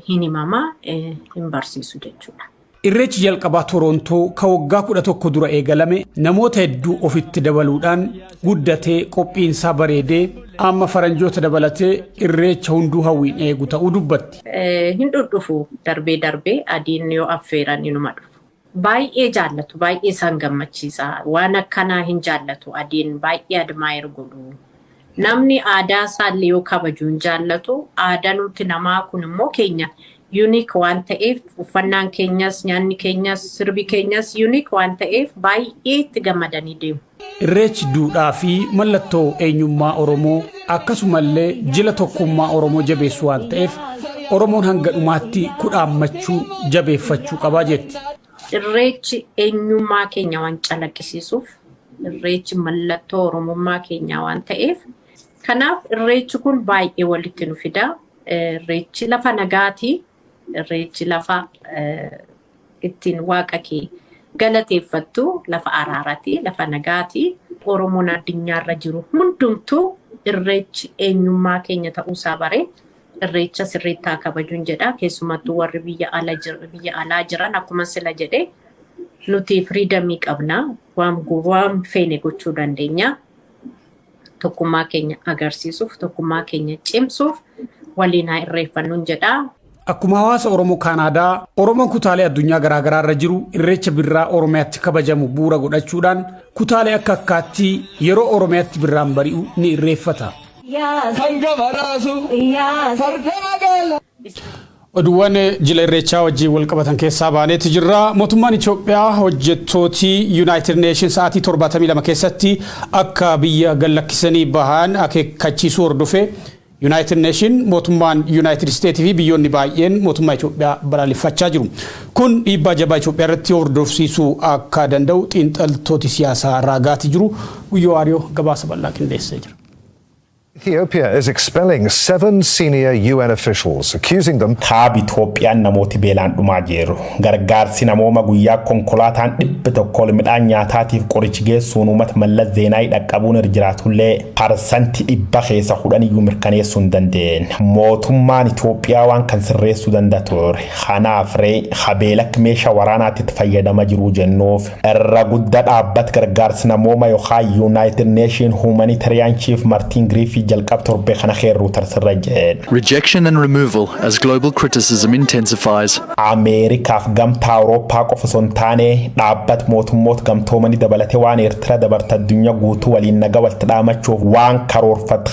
Hin himamaa, hin barsiisu jechuudha. Irreechi jalqabaa Toroontoo ka waggaa 11 dura eegalame namoota hedduu ofitti dabaluudhaan guddatee, qophiinsaa bareedee, amma faranjoota dabalatee irreecha hunduu hawwiin eegu ta'uu dubbatti. Hin dhudhufu, darbee darbee adiin yoo affeeran inuma dhufu. Baay'ee jaallatu, baay'ee isaan gammachiisa. Waan akkanaa hin jaallatu, adiin baay'ee admire godhu. Namni aadaa isaallee yoo kabaju hin jaallatu. Aadaa nuti namaa kun immoo keenya unique waan ta'eef, uffannaan keenyas, nyaanni keenyas, sirbi keenyas unique waan ta'eef, baay'ee itti gammadanii deemu. Irreechi duudhaa fi mallattoo eenyummaa Oromoo, akkasumallee jila tokkummaa Oromoo jabeessu waan ta'eef, Oromoon hanga dhumaatti kudhaammachuu jabeeffachuu qabaa jetti. Irreechi eenyummaa keenya waan calaqqisiisuuf, irreechi mallattoo Oromummaa keenyaa waan ta'eef, kanaaf irreechi kun baay'ee walitti nu fida. Irreechi lafa nagaati. Irreechi lafa ittiin waaqa kee galateeffattu, lafa araaraati, lafa nagaati. Oromoon addunyaarra jiru hundumtuu irreechi eenyummaa keenya ta'uusaa baree irreecha sirriitti haa kabajuun jedha. Keessumattuu warri biyya alaa jiran, akkuma sila jedhe, nuti freedomii qabna. Waan feene gochuu dandeenya. Tokkummaa keenya agarsiisuuf, tokkummaa keenya cimsuuf waliin haa irreeffannuun jedha. Akkuma hawaasa Oromoo Kaanaadaa, Oromoon kutaalee addunyaa garaagaraa irra jiru irreecha birraa Oromiyaatti kabajamu bu'uura godhachuudhaan kutaalee akka akkaatti yeroo Oromiyaatti birraan bari'u ni irreeffata. Sanga baraasu farda magaalaa. Oduuwwan jila irreechaa wajjin wal qabatan keessaa baaneeti jirra. Mootummaan Itoophiyaa hojjettooti United Nation sa'aatii 72 keessatti akka biyya gallakkisanii bahan akeekkachiisuu hordofee, United Nation, mootummaan United States fi biyyoonni baay'een mootummaa Itoophiyaa balaaleffachaa jiru. Kun dhiibbaa jabaa Itoophiyaa irratti hordofsiisuu akka danda'u xiinxaltooti siyaasaa raagaati jiru. Guyyoo Waariyoo gabaasa bal'aa qindeessee jira. Ethiopia is expelling seven senior UN officials, accusing them Kaaba Itoophiyaan namooti beelaan dhumaa jiru. Gargaarsi namooma guyyaa konkolaataan 100 midhaan nyaataatiif qorichi geessuun uummata Mallas Zeenaayii dhaqqabuun irra jiraatullee, 100% keessa 10 iyyuu mirkaneessuu hin dandeenye. Mootummaan Itoophiyaa waan kan sirreessuu danda'a ture. Kanaaf ree habeelakki meeshaa waraanaatti itti fayyadama jiru jennuuf irra guddaa dhaabbata gargaarsi namooma yookaan United Nation Humanitarian Chief Martin Griffith jalqab torbee kana keerruu tarsirra jedhe. Rejection and removal as global criticism intensifies. Ameerikaaf gamtaa Awurooppaa qofa osoo hin taane, dhaabbata mootummoota gamtoomanii dabalatee waan Eertira dabarte addunyaa guutuu waliin nagaa walitti dhaamachuuf waan karoorfat